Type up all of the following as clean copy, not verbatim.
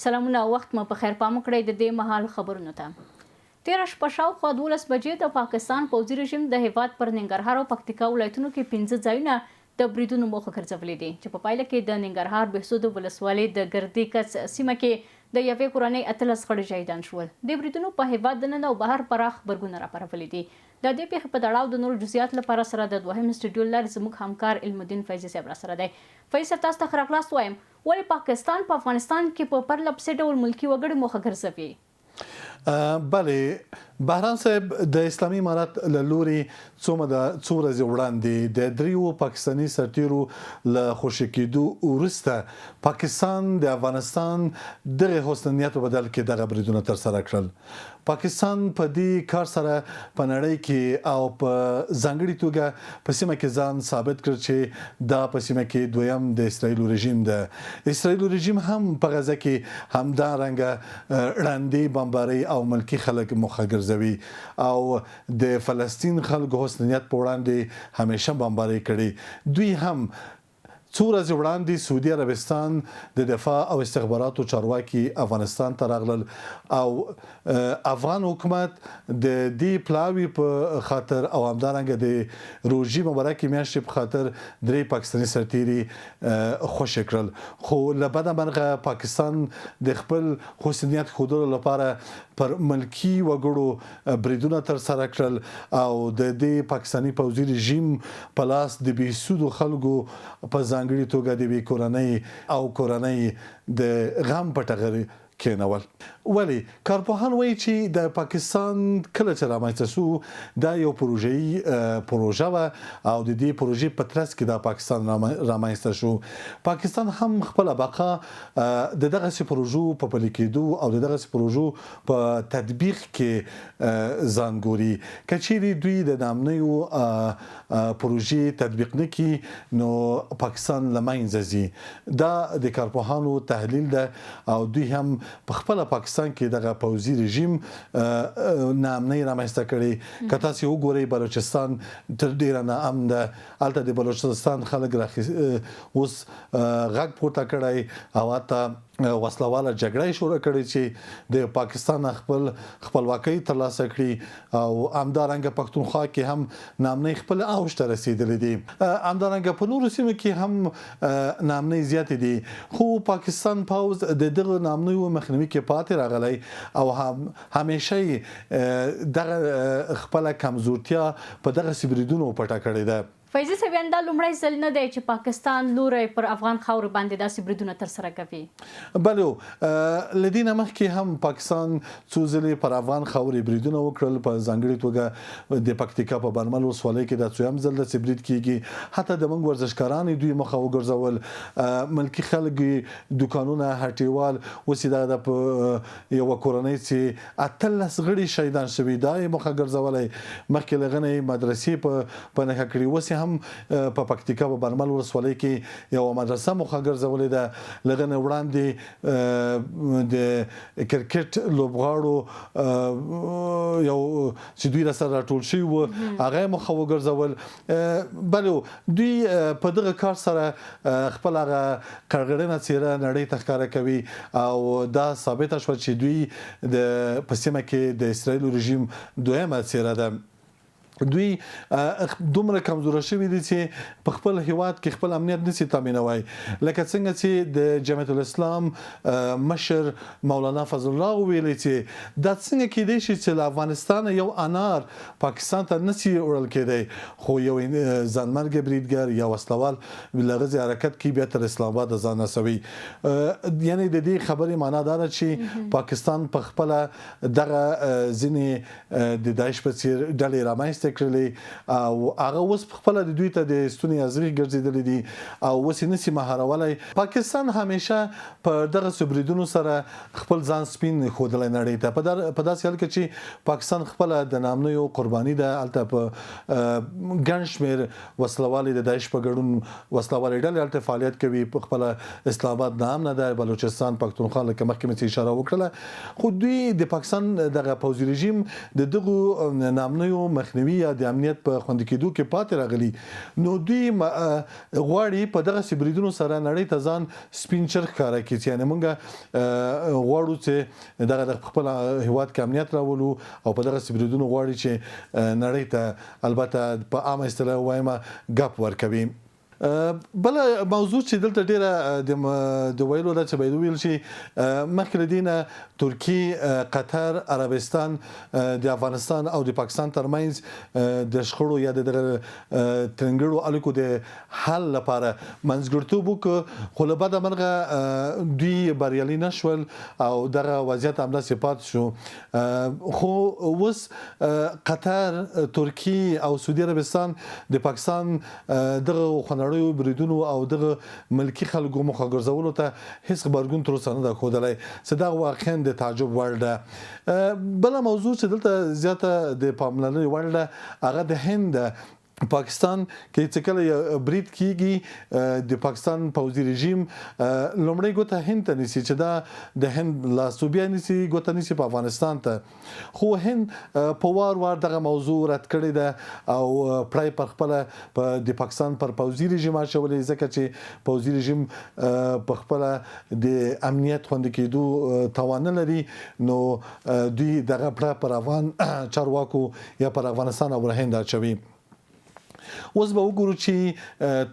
سلامونه او وخت مو په خیر. پام وکړئ د دې مهال خبرونو ته. تېره شپه شاوخوا 12 بجې د پاکستان پوځي رژیم د هېواد پر ننګرهار او پکتیکا ولایتونو کې 5 ځایونه د بریدونو موخه ګرځولي دي، چې په پایله کې د ننګرهار بهسودو ولسوالۍ د ګردي کڅ سیمه کې د یوې کورنۍ 18 غړي شهیدان شول. دې بریدونو په هېواد دننه او بهر پراخ غبرګونونه راپارولي دي. د دې پېښې په تړاو د نورو جزیاتو لپاره سره د دوهم سټډیو له لارې زموږ همکار علم الدین فیضي صاحب راسره دی. فیضي صاحب، تاسو ته ښه راغلاست وایم. ولې پاکستان په افغانستان کې په پرله پسې ډول ملکي وګړي موخه ګرځوي؟ بله، بهرام صاحب، د اسلامي امارت له لوري څو مده څو ورځې وړاندې د دریو پاکستاني سرتیرو له خوشې کېدو وروسته پاکستان د افغانستان دغه حسن نیت په بدل کې دغه بریدونه ترسره کړل. پاکستان په دې کار سره په نړۍ کې او په ځانګړي توګه په سیمه کې ځان ثابت کړ چې دا په سیمه کې دویم د اسراییلو رژیم ده. اسراییلو رژیم هم په غزه کې همدا رنګه ړندې بمبارۍ او ملکي خلک موخه ګرځوي او د فلسطین خلکو حسن نیت په وړاندې همیشه بمبارۍ کړي. دوی هم څو ورځې وړاندې سعودي عربستان د دفاع او استخباراتو چارواکي افغانستان ته راغلل او افغان حکومت د دې پلاوي په خاطر او همدارنګه د روژې مبارکې میاشتې په خاطر درې پاکستاني سرتیري خوشې کړل، خو له بده مرغه پاکستان د خپل حسن نیت ښودلو لپاره پر ملکي وګړو بریدونه ترسره کړل او د دې پاکستاني پوځي رژیم په لاس د بې سودو خلکو په ځانګړي توګه د یوې کورنۍ او کورنۍ د غم په ټغر کېنول. ولې کارپوهان وایي چې د پاکستان کله چې رامنځته شو دا یو پروژهیي پروژه وه او د دې پروژې په ترڅ کې دا پاکستان رامنځته شو. پاکستان هم خپله بقا د دغسې پروژو په پلي کېدو او د دغسې پروژو په تطبیق کې ځان ګوري. که چیرې دوی د ناامنیو پروژې تطبیق نه کړي نو پاکستان له منځه ځي. دا د کارپوهانو تحلیل ده او دوی هم په خپله پاکستان کې دغه پوځي رژیم ناامنۍ رامنځته کړې. که تاسې وګورئ بلوچستان تر ډیره ناامن ده، هلته د بلوچستان خلک اوس غږ پورته کړی او حتی وسله واله جګړه یې شروع کړې چې د پاکستان نه خپل خپلواکۍ ترلاسه کړي او همدارنګه پښتونخوا کې هم ناامنۍ خپل اوج ته رسیدلې دي. همدارنګه په نورو سیمو کې هم ناامنۍ زیاتې دي، خو پاکستان پوځ د دغه ناامنیو مخنیوي کې پاتې راغلی او همیشه یې دغه خپله کمزورتیا په دغسې بریدونو پټه کړې ده. فیضي صاحب، یعنې دا لومړی ځل نه دی چې پاکستان لوری پر افغان خاورې باندې داسې بریدونه ترسره کوي؟ بله، له دې نه مخکې هم پاکستان څو ځلې پر افغان خاورې بریدونه وکړل، په ځانګړي توګه د پکتیکا په برمل ولسوالۍ کې دا څویم ځل ده چې برید کیږي. حتی د موږ ورزشکاران یې دوی مخه وګرځول، ملکي خلک یې دوکانونه، هټیوال، اوس یې دغه د په یوه کورنۍ چې 18 غړي شهیدان شوي دا یې موخه ګرځولی، مخکې له هغه نه یې مدرسې په په نښه کړي، اوس یې هم په پکتیکا په برمل ولسوالۍ کې یوه مدرسه موخه ګرځولې ده. له هغه نه وړاندې د کرکټ لوبغاړو یو چې دوی راسره راټول شوي وو هغه یې موخه وګرځول. بله، دوی په دغه کار سره خپل هغه کرغړنه څیره نړۍ ته ښکاره کوي او دا ثابته شوه چې دوی د په سیمه کې د اسراییلو رژیم دویمه څیره ده. دوی دومره کمزوره شوي دي چې په خپل هیواد کې خپل امنیت نسی تامینوای، لکه څنګه چې د جمعیت الاسلام مشر مولانا فضل الله ویلي چې دا څنګه کیدای شي چې له افغانستانه یو انار پاکستان ته نسی وړل کیدای، خو یو ځانمرګی بریدګر یا وسلوال له غزې حرکت کوي بیا تر اسلام آباد ځان رسوي. یعنی د دې خبرې معنا دا ده چې پاکستان په خپله دغه ځینې د داعش په څیر ډلې رامنځته کړلې او هغه اوس په خپله د دوی ته د ستوني ازغي ګرځېدلي دي او اوس یې نسی مهارولای. پاکستان همیشه په دغسې بریدونو سره خپل ځان سپین ښودلی نړۍ ته، په داسې حال کې چې پاکستان خپله د ناامنیو قرباني ده. هلته په ګڼ شمېر وسله والې د داعش په ګډون وسله والې ډلې هلته فعالیت کوي، په خپله اسلام آباد ناامنه ده، بلوچستان، پښتونخوا لکه مخکې مې چې اشاره وکړله. خو دوی د پاکستان دغه پوځي رژیم د دغو ناامنیو مخنیوي یا د امنیت په خوندي کېدو کې پاتې راغلي، نو دوی غواړي په دغسې بریدونو سره نړۍ ته ځان سپین چرګ ښکاره کړي چې یعنې موږ غواړو چې دغه د خپل هیواد کې امنیت راولو او په دغسې بریدونو غواړي چې نړۍ ته البته په عامه اصطلاح ووایم ګپ ورکوي. بله موضوع چې دلته ډیره د ویلو ده چې باید وویل شي، مخکې له دې نه ترکیې، قطر، عربستان د افغانستان او د پاکستان ترمنځ د شخړو یا د دغه ترنګړو اړیکو د حل لپاره منځګړتوب وکړ، خو له بده مرغه دوی بریالي نه شول او دغه وضعیت همداسې پاتې شو. خو اوس قطر، ترکیې او سعودي عربستان د پاکستان دغه خونړیو بریدونو او دغه ملکي خلکو موخه ګرځولو ته هیڅ غبرګون تر اوسه نه ده ښودلی، چې دا واقعا د تعجب وړ ده. بله موضوع چې دلته زیاته د پاملرنې وړ ده هغه د هند ده. پاکستان کې چې کله یو برید کیږي، د پاکستان پوځي رژیم لومړۍ ګوته هند ته نیسي چې دا د هند لاسوبیا نیسي، ګوته نیسي په افغانستان ته. خو هند په وار وار دغه موضوع رد کړې ده او پړه یې پر خپله په د پاکستان پر پوځي رژیم اچولې، ځکه چې پوځي رژیم په خپله د امنیت خوندي کېدو توان نه لري، نو دوی دغه پړه پر افغان چارواکو یا پر افغانستان او پر هند اچوي. اوس به وګورو چې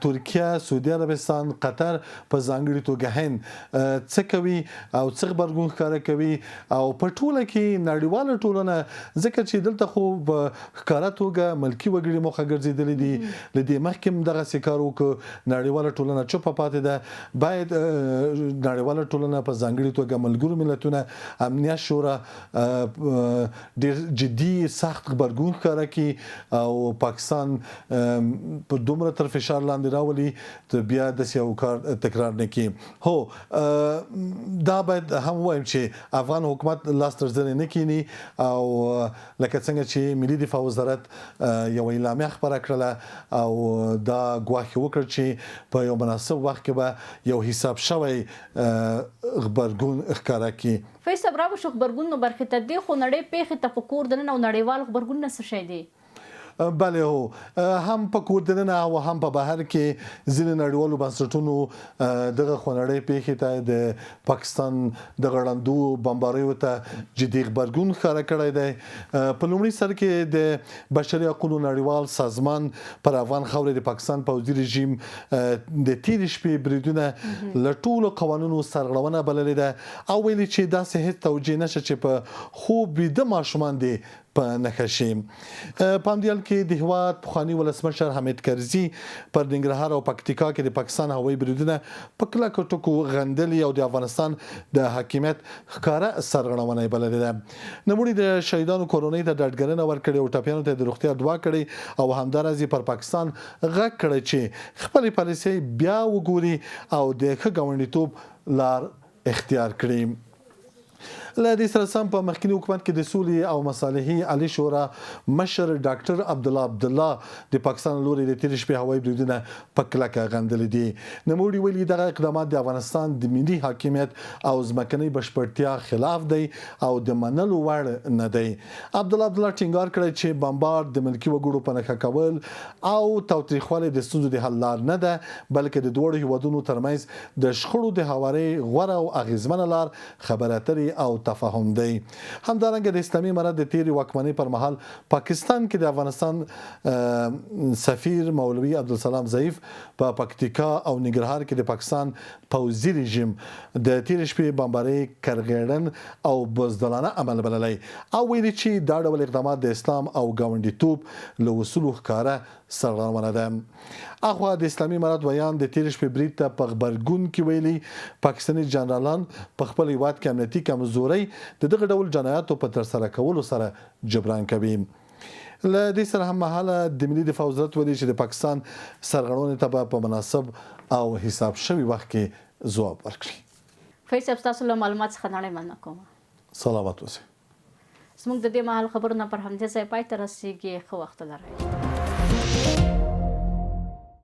ترکیه، سعودي عربستان، قطر په ځانګړي توګه هند څه کوي او څه غبرګون ښکاره کوي او په ټوله کې نړیواله ټولنه، ځکه چې دلته خو په ښکاره توګه ملکي وګړي موخه ګرځېدلي دي، له دې مخکې هم دغسې کار وکړ، نړیواله ټولنه چوپه پاتې ده. باید نړیواله ټولنه په ځانګړي توګه ملګرو ملتونه، امنیت شورا ډیر جدي سخت غبرګون ښکاره کړي او پاکستان په دومره تر فشار لاندې راولي ته بیا داسې یو کار تکرار نه کړي. هو دا باید هم ووایم چې افغان حکومت لاس تر زنې نه کیني او لکه څنګه چې ملي دفاع وزارت یوه اعلامیه خپره کړله او دا ګواښ یې وکړ چې په یو مناسب وخت کې به یو حساب شوی غبرګون ښکاره کړي. فیض صاحب را به شو غبرګونونو برخې ته، دې خونړۍ پېښې ته په کور دننه او نړیوال غبرګونونه څه شی دي؟ بله هو، هم په کور دننه او هم په بهر کې ځینې نړیوالو بنسټونو دغه خونړۍ پېښې ته د پاکستان دغه ړندو بمباریو ته جدي غبرګون ښکاره کړی دی. په لومړي سر کې د بشري حقونو نړیوال سازمان پر افغان خاورې د پاکستان پوځي رژیم د تېرې شپې بریدونه له ټولو قوانینو سرغړونه بللې ده او ویلي چې داسې هېڅ توجیه نشته چې په خوب ویده ماشومان دې په نښه شي. په همدې حال کې د هېواد پخواني ولسمشر حامد کرزي پر ننګرهار او پکتیکا کې د پاکستان هوایي بریدونه په کلکو ټکو غندلي او د افغانستان د حاکمیت ښکاره سرغړونه یې بللې ده. نوموړي د شهیدانو کورنۍ ته ډاډګرنه ورکړې او ټپیانو ته یې د روغتیا دعا کړې او همداراز یې پر پاکستان غږ کړی چې خپلې پالیسۍ بیا وګوري او د ښه ګاونډیتوب لار اختیار کړي. له دې سره سم په مخکیني حکومت کې د سولې او مصالحې عالي شورا مشر ډاکټر عبدالله عبدالله د پاکستان له لوري د تېرې شپې هوایي بریدونه په کلکه غندلي دي. نوموړي ویلي، دغه اقدامات د افغانستان د ملي حاکمیت او ځمکنۍ بشپړتیا خلاف دی او د منلو وړ نه دی. عبدالله عبدالله ټینګار کړی چې بمبارد، د ملکي وګړو په نښه کول او تاوتریخوالی د ستونزو د حل لار نه ده، بلکې د دواړو هېوادونو ترمنځ د شخړو د هوارۍ غوره او اغېزمنه لار خبرې اترې او تفاهم دی. همدارنګه د اسلامي امارت د تېرې واکمنۍ پر مهال پاکستان کې د افغانستان سفیر مولوي عبدالسلام ضعیف په پکتیکا او ننګرهار کې د پاکستان پوځي رژیم د تېرې شپې بمبارۍ کرغېړن او بزدلانه عمل بللی او ویلي چې دا ډول اقدامات د اسلام او ګاونډیتوب له اصولو ښکاره سرغړونه ده. اخوا د اسلامي امارت ویاند د تېرې شپې برید ته په غبرګون کې ویلي، پاکستاني جنرالان په خپل هېواد کې امنیتي کمزورۍ د دغه ډول جنایاتو په ترسره کولو سره جبران کوي. له دې سره هم مهاله د ملي دفاع وزارت ویلي چې د پاکستان سرغړونې ته به په مناسب او حساب شوي وخت کې ځواب ورکړي. فیض صاحب ستاسو له معلومات څخه نړۍ مننه کوم. سلامت اوسئ. زموږ د دې مهال خبرونه پر همدې ځای پای ته رسیږي. ښه وخت ولرئ.